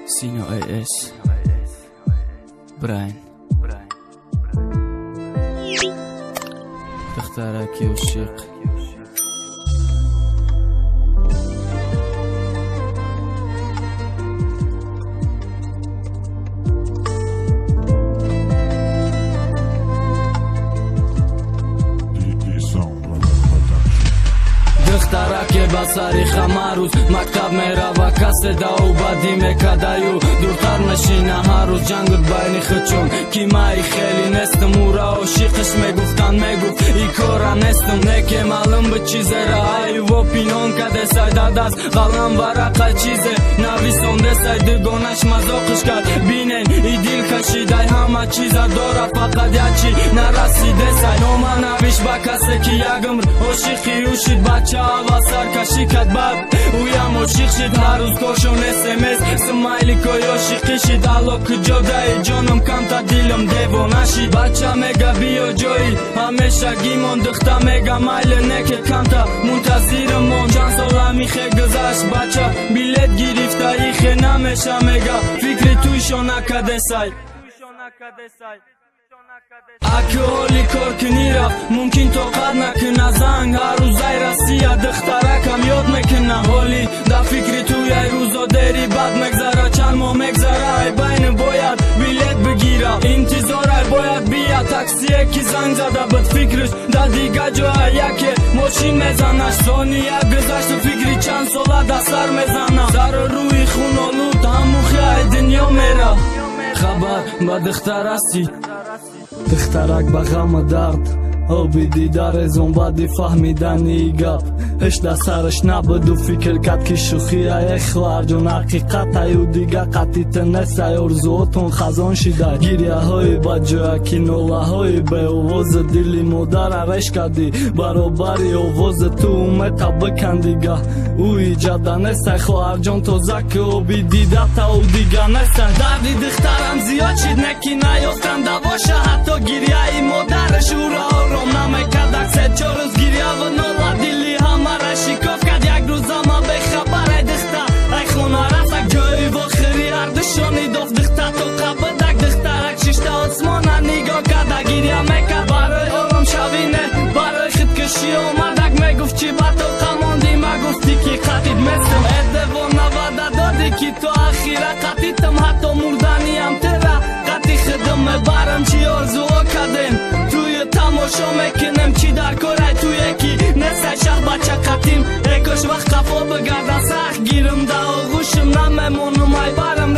Sino AS Брайн. Духтараки ошиқ. Духтараке ба сари хамарӯз мактаб мерава, касе дау бадӣ мекардаю дуртар мешина ҳар рӯз ҷангут байни худчон ки май хеле нестам, ура ошиқиш мегуфтан, мегуфт и кора нестам, неке маълум бы чизера айво пинон кадесай дадаст қалам варақа чизе нависондесай, дугонаш мазоқиш кард, бинен и дил кашидай, ҳама чиза дора, фақат як чи нарасидесай, нома навиш ба касе ки як умр ошиқи ӯ шид, бача аввал саркашӣ кард, баъд ӯям ошиқ шид, ҳар рӯз кошон смс смайликои ошиқӣ шид, алло куҷо даи ҷоном, камта дилам девона шид, бача мега биё ҷои ҳамешагимон, духта мега майли неке камта мунтазирамон, чанд сол амихе гузашт, бача билет гирифта ихе намеша, мега фикри туйшо накадесай. Аки ҳоли кор кунӣ рафт, мумкин тоқат накуна, занг ҳар рӯзаи Россия духтаракам ёд мекуна, ҳоли дар фикри туяй рӯзо дери бад мегзара, чанд моҳ мегзара, ай байни бояд билет бигира, интизорай бояд бия, таксие ки занг зада буд, фикриш дар дига ҷоя, яке мошин мезанаш, сония гузашту фикри чанд сола дар сар мезана, сару рӯи хунолуд ҳамухи ай дунё мера, хабар ба духтар ҳастӣ. Духтарак ба ғаму дард оби дида резон, баъди фаҳмидани гап ҳеч дар сараш набуду фикр кард ки шӯхия, э хоҳарҷон, ҳақиқатаю дига қатъита нестай, орзуотон хазон шидай, гирьяҳои баҷоя ки нолаҳои беовози дили модара реш кардӣ, баробари овози ту умета бикан, дига ӯ иҷада нестай, хоҳарҷон, тоза ки оби дидата ӯ дига нестай, дарди духтарам зиёд шид, не ки наёфтан давоша, ҳатто гирьяи модараш ӯро ором намекард, се чор рӯз гирьяву нола дили ҳамара шикоф кард, як рӯзама бехабар ай духта ай хона рафтак, ҷои вохирӣ ҳардушони дофт, духта тоқа бидак, духтарак шишта осмона нигоҳ карда гирья мекард, барои оромшавӣ не, барои худкушӣ омадак, мегуфт чӣ ба тоқа мондӣ, ма гуфтӣ ки қатид местам, э девона, ваъда додӣ ки то ахира қатитам, ҳатто мурданиам тира қати худам мебарам, чӣ орзуҳо кардем туи тамошо мекунем, чӣ дар корай туе ки несай шаҳ бача қатим, э кош вақт қафо бигарда, сахт гирим да оғӯшим, намемонум ай барам.